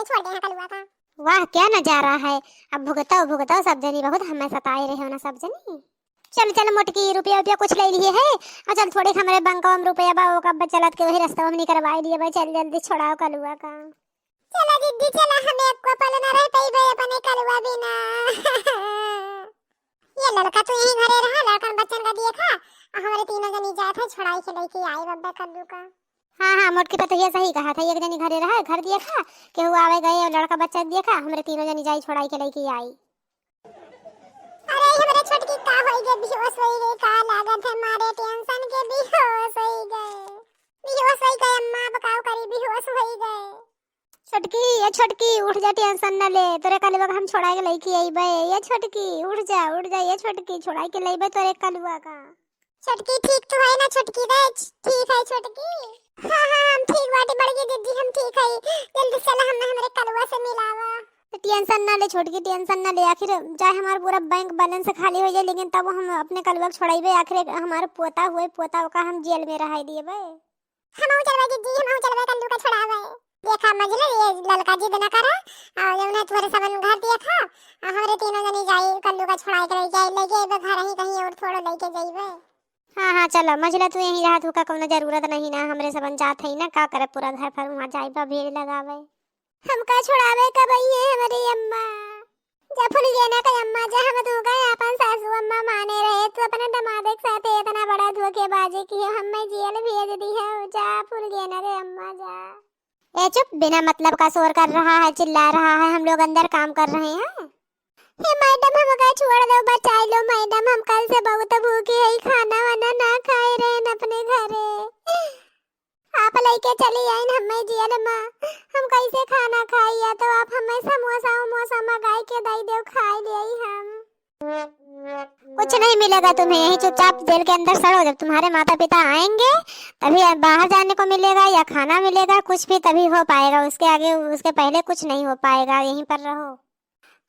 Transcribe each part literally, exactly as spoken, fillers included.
छोड़ दे यहाँ कलुआ का। वाह, क्या नजारा है। अब भुगतौ, भुगतौ सब जनी, बहुत हमें सताए रहे हो ना सब जनी। चल, चल मोटकी, रुपया, रुपया कुछ ले लिए है, और चल थोड़े हमरे बैंकवा में रुपया बा, ओका बा चलत के वही रस्तवा में निकरवाई दिए बा, चल जल्दी छोड़ाओ कलुआ का। चला दीदी, चला, हम एको पल ना रह पइबे अपने कलुआ बिना। ये लड़का तू यहीं घरे रहा, लड़कन बच्चन का देखा, और हमरे तीनों जनी जात है छोड़ाई के लेके आई बब्बे कल्लू का। हाँ, हाँ, मोटकी पतोहिया सही कहा था, एक जनी घरे रहा, घर देखा, केहू आवे गए और लड़का बच्चा देखा, हमरे तीनों जनी जाई छोड़ाई के लेके आई। अरे, हमरे छोटकी का होई गए, बेहोश होई गए, का लागत है, मारे टेंशन के बेहोश होई गए, बेहोश होई गए अम्मा, अब का करी, बेहोश होई गए। छोटकी, ए छोटकी, उठ जा, टेंशन न ले, तोरे कलुआ के हम छोड़ा के लइके अइबे। ए छोटकी, उठ जा, उठ जा, ए छोटकी, छोड़ा के लइबे तोरे कलुआ का। छोटकी ठीक तो है ना छोटकी रे? ठीक है छोटकी। हाँ, हाँ, हम ठीक बाटी बड़की दीदी, हम ठीक है। जल्दी चला, हम हमरे कलुआ से मिलावा। तो टेंशन ना ले छोटकी, टेंशन ना ले, आखिर चाहे हमार पूरा बैंक बैलेंस खाली हो जाए, लेकिन तब हम अपने कलुआ के छोड़ाइबे। आखिर हमार पोता हुए, पोता ओका हम जेल में रहाई दिए बे। हमहू चलबे दीदी, हमहू चलबे कल्लू का छोड़ावे। देखा मझले, ये ललका जिद न करा, और जौन है तोहरे सबन घर देखा, और हमरे तीनों जनी जाई कल्लू का छोड़ाई के लेके आई, लेके अइबे घर ही कहीं और थोड़ो लेके जइबे। हाँ, हाँ, चलो मझले, तू यहीं रहा, तू का कौनो जरूरत नहीं ना, हमरे सबन जात है ना, का करे पूरा घर पर वहाँ जाइबा भीड़ लगावे। हमका छोड़ावे कब अइहे हमरी अम्मा? जा फुलगेना के अम्मा जा, हम तू का आपन सासू अम्मा माने रहे, तू अपने दमादे के साथे इतना बड़ा धोखेबाजी किहे, हम्मे जेल भेज दिहे। जा फुलगेना के अम्मा जा। ए चुप, बिना मतलब का शोर कर रहा है, चिल्ला रहा है, हम लोग अंदर काम कर रहे हैं। हे मैडम, हमका छोड़ दो, बचाई लो मैडम, हम कल से बहुत भूखी है, खाना वाना ना खाए रहे अपने घरे। आप लइके चली आइन हम्मे जेल मा, हम कैसे खाना खाई? या तो आप हम्मे समोसा उमोसा मंगाई के दई देव, खाई लेई हम। कुछ नहीं मिलेगा तुम्हें, यहीं चुपचाप जेल के अंदर सड़ो। जब तुम्हारे माता पिता आएंगे तभी बाहर जाने को मिलेगा या खाना मिलेगा, कुछ भी तभी हो पाएगा, उसके आगे, उसके पहले कुछ नहीं हो पाएगा। यहीं पर रहो।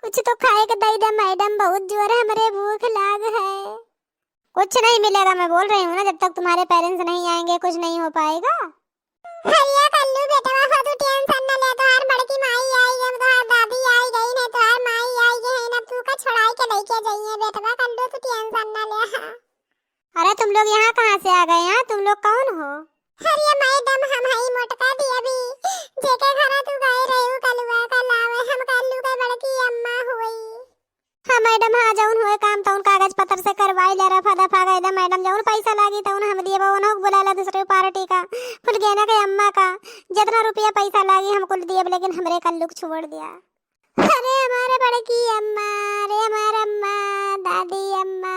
कुछ तो खाए के दई दे मैडम, बहुत जोर हमरे भूख लाग है। कुछ नहीं मिलेगा, मैं बोल रही हूँ ना, जब तक तुम्हारे पेरेंट्स नहीं आएंगे कुछ नहीं हो पाएगा। हरिया कल्लू बेटवा हो, तू टेंशन न ले, तोहार बड़की माई आई, हम तोहार दादी आई गई, नहीं तोहार माई आई गई है, अब तू का छोड़ाई के लेके जाइए बेटवा कल्लू, तू टेंशन न ले। अरे तुम लोग यहाँ कहाँ से आ गए? यहाँ तुम लोग कौन हो? अरे मैडम, हम हई मोटका दी अभी, जेके घरा तू गए रहे कलुआ का लावे, हम कल्लू के बड़की अम्मा हुई। हाँ मैडम, हाँ, जौन होए काम तौन कागज पत्र से करवाई ले, रफा दफा गए दे मैडम, जौन पैसा लागी तौन हम दिए, उन्हों बुला ला दूसरे पार्टी का, फुलगेना के अम्मा का, जितना रुपया पैसा लागी हम कुल दिए, लेकिन हमरे कल्लू के छोड़ दिया। अरे हमारे बड़की अम्मा, अरे हमारे अम्मा, दादी अम्मा,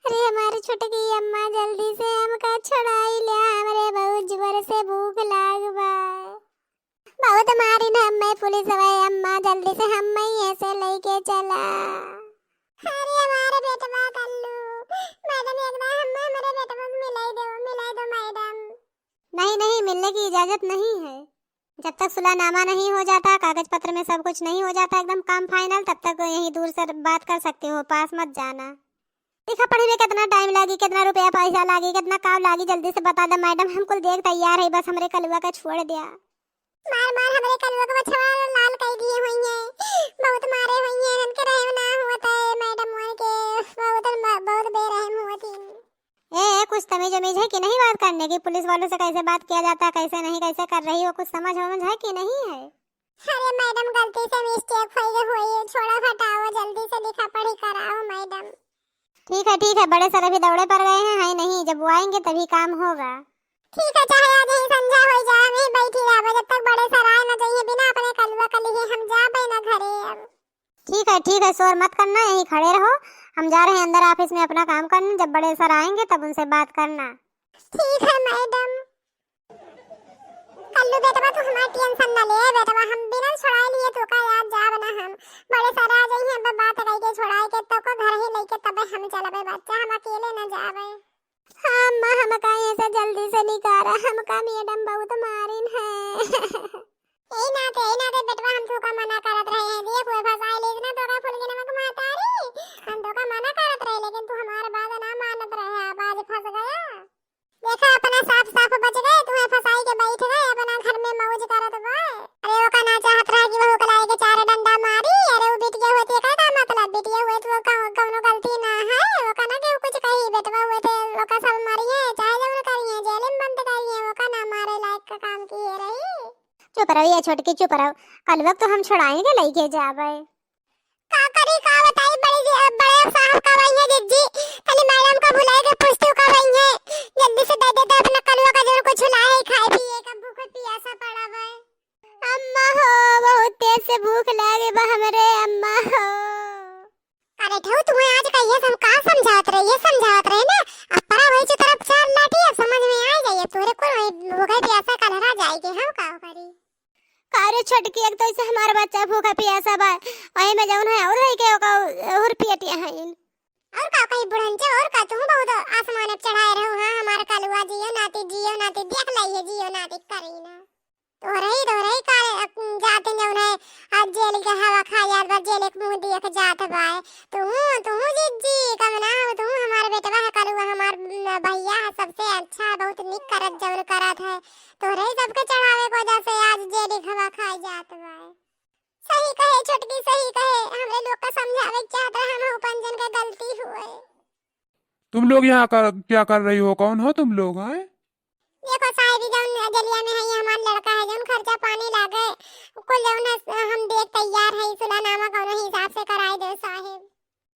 अरे हमारे छोटकी अम्मा, जल्दी से हमका छोड़ाई ले, हमरे बहुत जोर से भूख लाग बा। बहुत मारिन हम्मे पुलिस वाले अम्मा, जल्दी से हम्मे यहाँ से लेके चला। अरे हमारे बेटवा कल्लू, मैडम एक बार हम्मे हमारे बेटवा से मिलाई दो, मिलाई दो मैडम। नहीं, नहीं, मिलने की इजाजत नहीं है। जब तक सुलहनामा नहीं हो जाता, कागज पत्र में सब कुछ नहीं हो जाता एकदम काम फाइनल, तब तक यहीं दूर से बात कर सकते हो, पास मत जाना। लिखा पढ़ी में कितना टाइम लागी, कितना रुपया पैसा लागी, कितना काम लागी, जल्दी से बता दे मैडम, हम कुल देख तैयार है, बस हमरे कलुआ का छोड़ दिया। मार मार हमरे कलुआ का बछवा लाल कई दिए हुई है, बहुत मारे हुई है, इनके रहे ना हुआ था मैडम, उनके बहुत म-, बहुत बेरहम हुआ थी। ए, ए, कुछ तमीज उमीज है कि नहीं बात करने की? पुलिस वालों से कैसे बात किया जाता है, कैसे नहीं, कैसे कर रही हो, कुछ समझ वमझ है कि नहीं है? अरे मैडम, गलती से मिस्टेक हो गई हुई, छोड़ो हटाओ, जल्दी से लिखा पढ़ी कराओ मैडम। ठीक है, ठीक है, बड़े सर अभी दौड़े पर गए हैं, है नहीं, जब वो आएंगे तभी काम होगा। ठीक है, चाहे आज ही संझा हो जाए, हम यहीं बैठी रहबे, जब तक बड़े सर आए न जाइए, बिना अपने कलुआ कलिए हम जाबे न घरे अब। ठीक है, ठीक है, शोर मत करना, यहीं खड़े रहो, हम जा रहे हैं अंदर ऑफिस में अपना काम करने, जब बड़े सर आएंगे तब उनसे बात करना। ठीक है मैडम। कल्लू बेटवा, तू हमार टेंशन न ले बेटवा, हम बिना छोड़ाए लिए तो का याद जाब ना हम। बड़े सर आ जाइए, अब बात कह के छोड़ाए के तो को घर ही लेके तबे हम चलबे बच्चा, हम अकेले न जाबे। हाँ अम्मा, हमका यहाँ से जल्दी से निकारा, हमका मैडम बहुत मारिन है। यही नाते, यही नाते बेटवा हम तोका मना करत रहे हैं। देख, वो फंसाए ले इतना तोका फुलगेनवा के महतारी, हम तोका मना करत रहे, लेकिन तू हमार बात ना मानत रहे, अब आज फंस गया। देखा, अपना साफ साफ बच गए, तुम्हें फंसाई के बैठ गए, अपना घर में मौज करत ए छोटकी चुप रहो, कलुआ क तो हम छोड़ाई के लइके जाबे। का करी, का बताई, बड़े जी, बड़े साहब कब अइहैं जिज्जी, तनी मैडम का बुलाए के पूछती हूँ कब अइहैं, जल्दी से दे देते अपना कलुआ का जरूर कुछ लाए खाए पिए का, भूख पियासा पड़ा बा। अम्मा हो, बहुत तेज से भूख लागे बा हमरे अम्मा हो। अरे ठहू, तुम्हें आज कहिए हम का समझावत रहे, ये समझावत रहे ना, अब परा वही जो तरफ चार लाठी, अब समझ में आ जाइए, तोरे को वही भूखे प्यासा कलहरा जाएगी, हम का करी। का रे छोटकी, एक तो ऐसे हमार बच्चा भूखा पियासा बा, वही में जौन है और है के ओका और पियटिया है इन। और का कही बुढ़ंचे, और का तुम बहुत आसमान पे चढ़ाए रहो, हाँ हमार कलुआ जियो नाती, जियो नाती, देख लइए जियो नाती करी ना। तोहरही, तोहरही का जाते जौन है, आज जेल के हवा खा जात बा, जेल के मुंह देख जात बा। तू, तू जिज्जी, कम ना हो, तू हमार बेटवा है, कलुआ हमार भैया है, सबसे अच्छा है, बहुत निक करत जौन करत है। तोहरही सबके चढ़ावे के वजह से आज जेल के हवा खा जात बा। सही कहे छोटकी, सही कहे, हमरे लोग का समझावे के चाहत रहे, हम अपन जन के गलती हुए। तुम लोग यहाँ कर, क्या कर रही हो? कौन हो तुम लोग, हैं? देखो साहेब, ई जौन जेलिया में है, ये हमार लड़का है, जौन खर्चा पानी लागे, कुल जौन है, हम देख तैयार है, सुलहनामा कौनो हिसाब से कराई दे साहेब।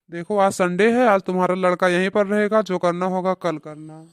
देखो, आज संडे है, आज तुम्हारा लड़का यहीं पर रहेगा, जो करना होगा कल करना।